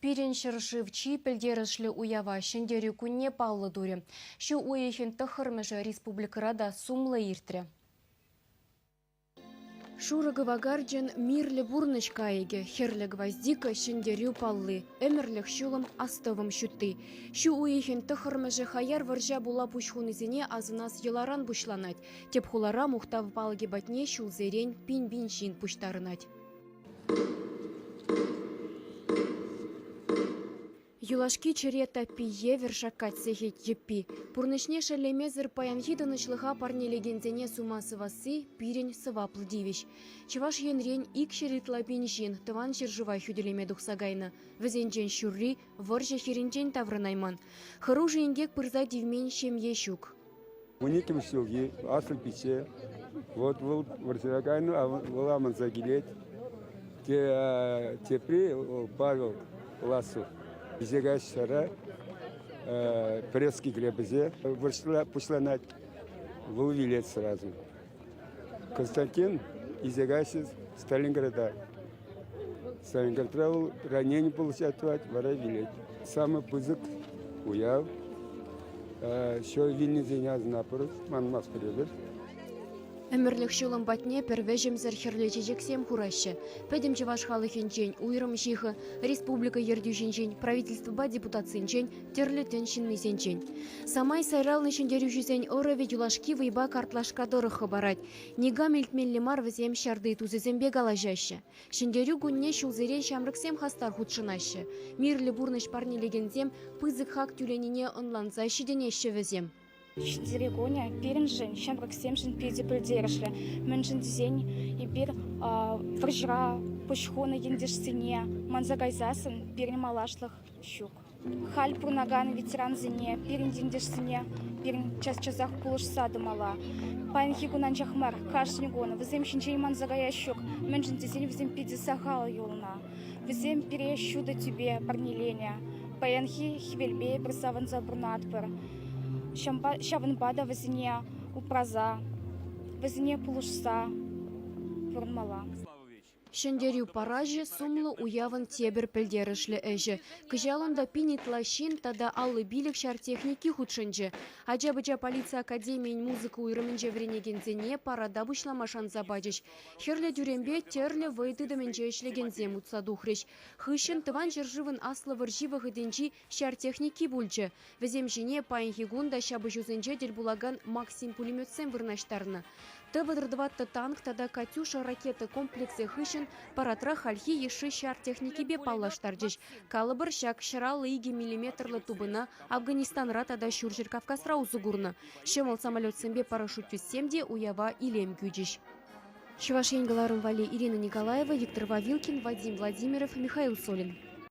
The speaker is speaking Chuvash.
Пирӗн ҫӗршыв чи пӗлтерӗшлӗ уява Ҫӗнтерӳ кунне паллӑ турӗ. Ҫу уйӑхӗн тӑххӑрмӗшӗ республикӑра та сумлӑ иртрӗ. Шурӑ кӑвакарчӑн мирлӗ пурнӑҫ кайӑкӗ, хӗрлӗ гвоздика ҫӗнтерӳ палли, ӗмӗрлӗх ҫулӑм астӑвӑм ҫутти. Ҫу уйӑхӗн тӑххӑрмӗшӗ хаяр вӑрҫа пула пуҫ хунисене асӑнас йӑларан пуҫланать. Тӗп хулара мухтав палӑкӗ патне ҫулсерен пин-пин ҫын пуҫтарӑнать. Юлашки чӗре таппи евӗр шаккать сехет йӗппи. Пурнӑҫне шеллемесӗр паянхи тӑнӑҫлӑха парнелекенсене сума сӑвасси пирӗн сӑваплӑ тивӗҫ. Чӑваш Енрен 200 ытла пин ҫын Тӑван ҫӗршыва хӳтӗлеме тухса кайнӑ. Вӗсенчен ҫурри вӑрҫӑ хирӗнчен таврӑнайман. Хӑрушӑ инкек пырса тивмен ҫемье ҫук. 12-мӗш ҫулхи аслӑ пичче, вот вӑл вӑрҫӑра кайнӑ, вӑл аманса килет. Те, тепри Павел Ласов виҫе каҫ ҫара Брестски крепоҫе вӑрҫла пуҫланать. Вӑл вилет сразу. Константин илсе каҫҫӗ Сталинграда. Сталинградра вӑл ранени пулса тӑвать, вара вилет. Самый пысӑк уяв. Ҫё вилнисене асӑнатпӑр, манмастпӑр эпир. Ӗмӗрлӗх ҫулӑм патне пӗр вӗҫӗмсӗр хӗрлӗ чечексем хураҫҫӗ. Пӗтӗм чӑваш халӑхӗнчен уйрӑм ҫыхӑ, республика ертӳҫинчен, правительствӑпа депутатсенчен, тӗрлӗ тӗн ҫыннисенчен. Самай сайралнӑ ҫӗнтерӳҫӗсен ӑрӑвӗ юлашки вӑйпа картлашка тӑрӑх хӑпарать. Никам илтмелле мар вӗсем ҫарти тусӗсемпе калаҫаҫҫӗ. Ҫӗнтерӳ кунне ҫулсерен ҫамрӑксем хастар хутшӑнаҫҫӗ. Мирлӗ пурнӑҫ парнелекенсем пысӑк хак тӳленине ӑнланса ҫитӗнеҫҫӗ вӗсем. Ҫӗнтерӳ кунӗ пирӗншӗн, ҫамрӑксемшӗн питӗ пӗлтерӗшлӗ. Мӗншӗн тесен эпир вӑрҫӑра пуҫ хунӑ ентешсене манса кайсассӑн пирӗн малашлӑх ҫук. Халь пурӑнакан ветерансене, пирӗн ентешсене пирӗн час-часах пулӑшса тӑмалла. Паянхи кун анчах мар, кашни кун вӗсем ҫинчен манса каяс ҫук, мӗншӗн тесен вӗсем питӗ сахал юлнӑ. Вӗсем пире ҫутӑ тӳпе парнеленӗ. Паянхи хӗвелпе эпир савӑнса пурӑнатпӑр. Ҫавӑнпа та вӗсене упраса, вӗсене пулӑшса пурӑнмалла. Ҫӗнтерӳ парачӗ сумлӑ уявӑн тепӗр пӗлтерӗшлӗ ӗҫӗ. Кӑҫал унта пин ытла ҫын тата 55 ҫар техники хутшӑнчӗ. Ача-пӑча полици академийӗн музыка уйрӑмӗнче вӗренекенсене парада пуҫлама шанса пачӗҫ. Хӗрлӗ тӳремпе тӗрлӗ вӑй тытӑмӗнче ӗҫлекенсем утса тухрӗҫ. Хыҫҫӑн Тӑван ҫӗршывӑн Аслӑ вӑрҫи вӑхӑтӗнчи ҫар техники пулчӗ. Вӗсем ҫине паянхи кун та ҫапӑҫусенче тӗл пулакан «Максим» пулеметсем вырнаҫтарнӑ. Т-34 танк тата «Катюша» ракета комплексӗ хыҫҫӑн парадра хальхи йышши ҫар техникипе паллаштарчӗҫ. Калӑпӑр, ҫак 152 миллиметрлӑ тупӑна Афганистанра тата Ҫурҫӗр Кавказра усӑ курнӑ. Ҫӑмӑл самолетсемпе парашютистсем те уява илем кӳчӗҫ. Чӑваш Ен кӑларӑм валли Ирина Николаева, Виктор Вавилкин, Вадим Владимиров, Михаил Солин.